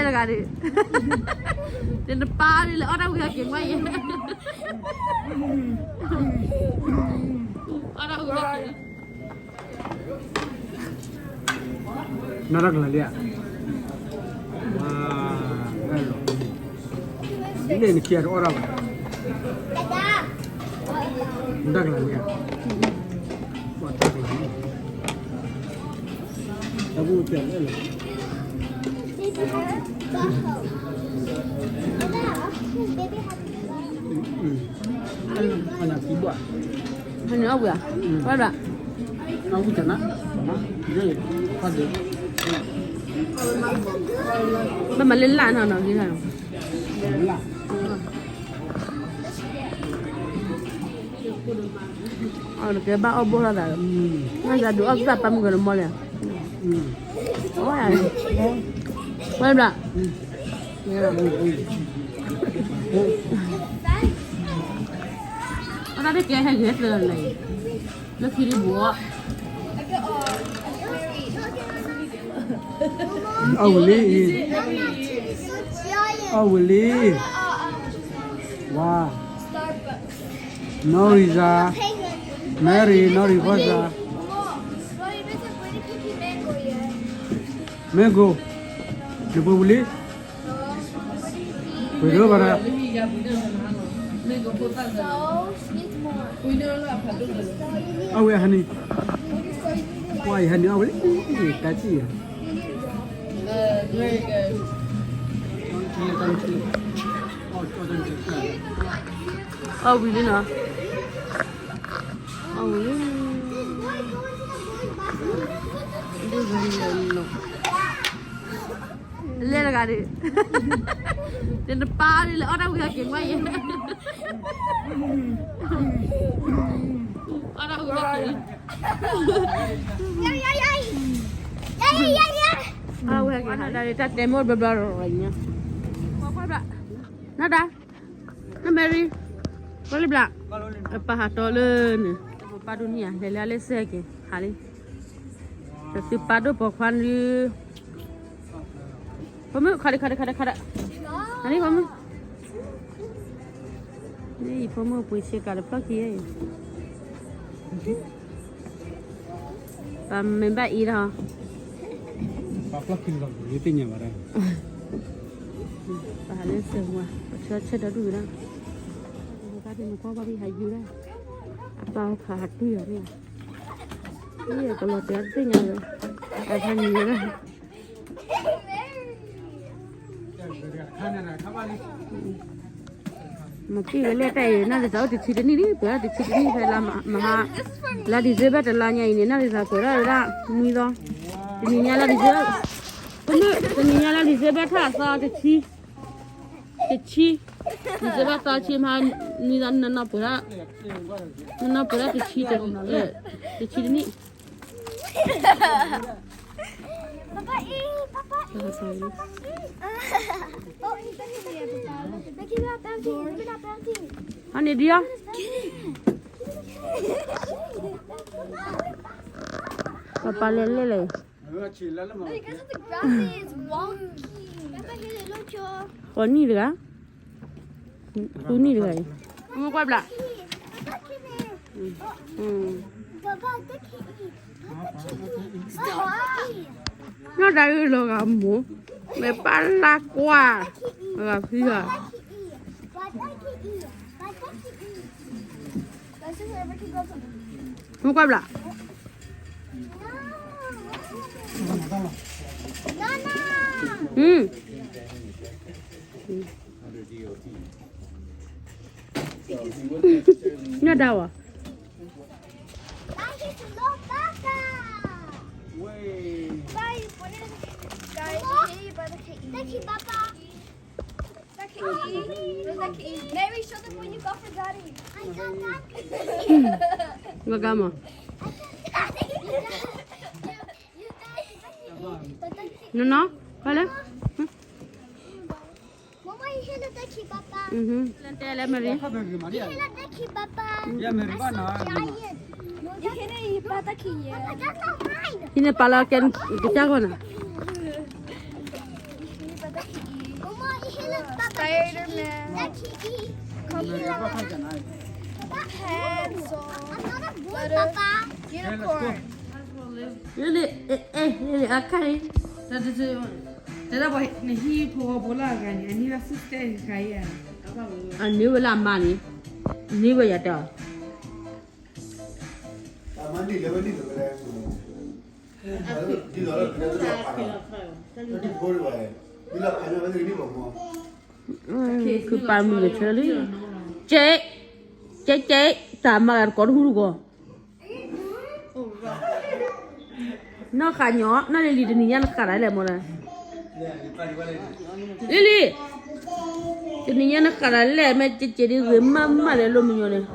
တဂၤဒီး တနပၢ်ဒ်လဲၣ် အီၣ်တၢ်ဝံၤဟဲက့ၤကွၢ်ယဲ အီၣ်တၢ်ဝံၤဟဲက့ၤ နီၢ်တၢ်ကလၤလံဧါ, ဝါ, ဒ်လဲၣ်နခံဂၤတအီၣ်တၢ်ဘၣ်, နတၢ်ကလၤလံဧါ, ပှၤတၢ်ကလၤလံ, တၢ်ဘူၣ်တဲလဲၣ်လီၤ, အနၢ်ကံဘၣ်, ဟန့ၣ်အီၣ်ဝံၤဧါ, ဝဲဒၣ် အဝံၤတနၢ်, ဘၣ်မၤလၢလၢ်နီၢ်နီၢ်ဂ့ၤ, အကဲဘၣ်အီၣ်ဘိၣ်ထီၣ်သး, နယွၤဒုးအီၣ်သၣ်ပာ်မုၢ်ကနမီလံ, ဝဲဒၣ် အတၢ်တကဲဟဲဂ့ၤသၢလၢၤ, လၢခံဒံးဘိး, အီၣ်ဝံၤလံ, အီၣ်ဝံၤလံ, ဝါ, Noriza, Mary, Noriza, Mango, နပှ့ၤဝံၤလံ, ပှ့ၤဒိၣ်ဘၣ်ဒီး, အဝဲဟန့ၣ်, ကွၢ်ယဟန့ၣ် အဝဲလံ, တၢ်စံၣ်ယၤ, အီၣ်ဝံၤလံနီၤ, အီၣ်ဝံၤလံ, လဲၣ်တဂၤဒီး, တနပၢ်ဒ်လဲၣ် အီၣ်တၢ်ဝံၤဟဲက့ၤကွၢ်ယဲ, အီၣ်တၢ်ဝံၤဟဲက့ၤ, အီၣ်ဝံၤဟဲက့ၤ, တၢ်တဲမိၣ်ဘျီဘျီ, နီၢ်ဒါ, နီၢ် Mary, ကီလံဘျး, ပာ်ဟးတီလၢန့ၣ်, ပၢ်ဒိၣ်န့ၣ်ဧါ လဲၤလၢအလၢစဲက့ၤ ဟးလံ, တသုပၢ်ဒိၣ်ပိာ်ခွါန့ၣ်, ဖိမုၣ် ခီဒံး ခီဒံး ခီဒံး ခီဒံး, ဟးလံဖိမုၣ်, န့ၣ်အံၤဖိမုၣ်ပှ့ၤဆ့ကၤတဖျီၣ်ခံအံၤ, ပမ့ၢ်ဘၣ်အံၤဒီး, ပှၤဖျီၣ်ခံလီၤ ယသ့ၣ်ညါဘၣ်ဒၣ်, ပဟးလၢစဲမး ပဆၢဆၢဒီဒူၣ်ဝဲဒၣ်, ဘၣ်ဒ်နကွၢ်ဘၣ်ဒ်ဟးယူၤဒၣ်, အပၢ်ခးဟးတွံၢ်အီၤန့ၣ်, ယကလီၤတဲာ်တသ့ၣ်ညါဝဲ, အဖးနံၤဝဲဒၣ် မၤတံၢ်ဝဲလၢတၢ်အံၤ နီၢ်လံၤသးအိၣ်တဆံတနံၣ်လံ ပှဲၤဒၣ်တဆံတနံၣ်ဖဲလါမဟါ, လါ December တလါညါအံၤန့ၣ် နီၢ်လံၤသးပှဲၤဒၣ်ဝဲဒၣ်နွံသီ, တနံၤညါလါ December, တနံၤညါလါ December ထီၣ်အသီတဆံ, တဆံ, December သီဆံမဟါ, နွံသီ နီၢ်နီၢ်ပှဲၤဒၣ်, နီၢ်နီၢ်ပှဲၤဒၣ်တဆံ, တဆံတနံၣ် Papa, eat, Papa, eat, Papa, eat. Oh, eat, eat, eat, eat. Make it up, empty, make it up, empty. ဟန့ၣ်ဒံးဧါ, ပပာ်လဲၤလဲၤလဲၤ, No, because of the gravity, it's wonky. Papa, hit it, look, y'all. ပှၤနံၣ်တဂၤ, သူနံၣ်တဂၤအံၤ, မ့ၢ်ကွၢ်ဘျး, Papa, hit it. နီၢ်ဒါအံၤလီၤဂာ်မိၢ်, မ့ၢ်ပၢ်လၢကွၢ်, အဂၤဖံဂၤ, မ့ၢ်ကွၢ်ဘျး, နီၢ်ဒါဝဲ, Mary, show them what you got for Daddy. ဂီၤဂၤမး, နီၢ်နီၢ်, ဖဲလဲၣ်, Mama, you hear the ducky, Papa? လၢတဲလဲၣ် Mary, you hear the ducky, Papa? I saw giant. You hear the ducky, yeah. Papa, that's not mine. ဟံးန့ၢ်ပာ်လီၤကဲ ကစၢ်ဂီၢ်နၤ, Spider-Man, Comic-Con, Hanzo, Letter, Unicorn. လၢလၢ အဲ အဲ လၢလၢအခါန့ၣ် တဲဒၣ်ပှၤနဟံၣ်ဖိဝီဖိလၢအဂၤန့ၣ် အန့ၢ်ဝဲ sister တခါအံၤဧါ, အန့ၢ်ဝဲလၢအမါန့ၣ်, န့ၢ်ဝဲယၤတဲအီၤ, ခုပာ်မုာ်ဂ့ၤဆၢလံ, ကဲ, ကဲ, ကဲ, တၢ်မၤဂၤတကိးတဟူတဂီၢ် နီၢ်ဃာ်ညီ, နီၢ်လံၤလံၤ တနံၤညါနဃာ်တၢ်လဲၣ်မ့ၢ်လဲၣ်, လံၤလံၤ, တနံၤညါနဃာ်တၢ်လဲၣ် မ့ၢ်ကဲကဲဒ်ဂ့ၤမးမးလဲၣ် လိၣ်မညီန့ၣ်